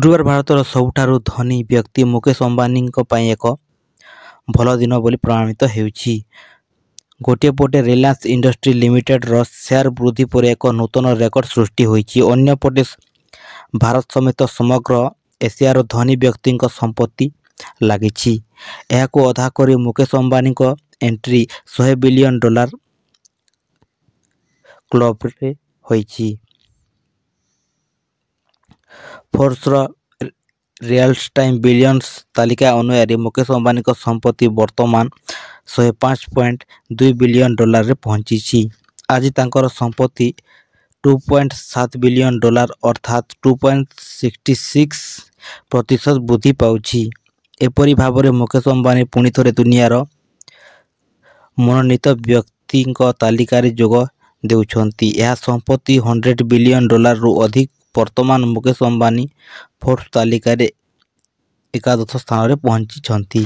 ଗୁରୁବାର ଭାରତର ସବୁଠାରୁ ଧନୀ ବ୍ୟକ୍ତି ମୁକେଶ ଅମ୍ବାନୀଙ୍କ ପାଇଁ ଏକ ଭଲ ଦିନ ବୋଲି ପ୍ରମାଣିତ ହେଉଛି। ଗୋଟିଏ ପଟେ ରିଲାଏନ୍ସ ଇଣ୍ଡଷ୍ଟ୍ରି ଲିମିଟେଡର ସେୟାର ବୃଦ୍ଧି ପରେ ଏକ ନୂତନ ରେକର୍ଡ ସୃଷ୍ଟି ହୋଇଛି, ଅନ୍ୟପଟେ ଭାରତ ସମେତ ସମଗ୍ର ଏସିଆର ଧନୀ ବ୍ୟକ୍ତିଙ୍କ ସମ୍ପତ୍ତି ଲାଗିଛି। ଏହାକୁ ଅଧା କରି ମୁକେଶ ଅମ୍ବାନୀଙ୍କ ଏଣ୍ଟ୍ରି 100 ବିଲିୟନ ଡଲାର କ୍ଲବରେ ହୋଇଛି। ଫୋର୍ବସର ରିଅଲ ଟାଇମ୍ ବିଲିୟନର୍ସ ତାଲିକା ଅନୁଯାୟୀ ମୁକେଶ ଅମ୍ବାନୀଙ୍କ ସମ୍ପତ୍ତି ବର୍ତ୍ତମାନ 105.2 ବିଲିୟନ ଡଲାରରେ ପହଞ୍ଚିଛି। ଆଜି ତାଙ୍କର ସମ୍ପତ୍ତି 2.7 ବିଲିୟନ ଡଲାର ଅର୍ଥାତ୍ 2.66% ବୃଦ୍ଧି ପାଉଛି। ଏପରି ଭାବରେ ମୁକେଶ ଅମ୍ବାନୀ ପୁଣିଥରେ ଦୁନିଆର ମନୋନୀତ ବ୍ୟକ୍ତିଙ୍କ ତାଲିକାରେ ଯୋଗ ଦେଉଛନ୍ତି। ଏହା ସମ୍ପତ୍ତି 100 ବିଲିୟନ ଡଲାରରୁ ଅଧିକ। ବର୍ତ୍ତମାନ ମୁକେଶ ଅମ୍ବାନୀ ଫୋର୍ବସ ତାଲିକାରେ 11 ସ୍ଥାନରେ ପହଞ୍ଚିଛନ୍ତି।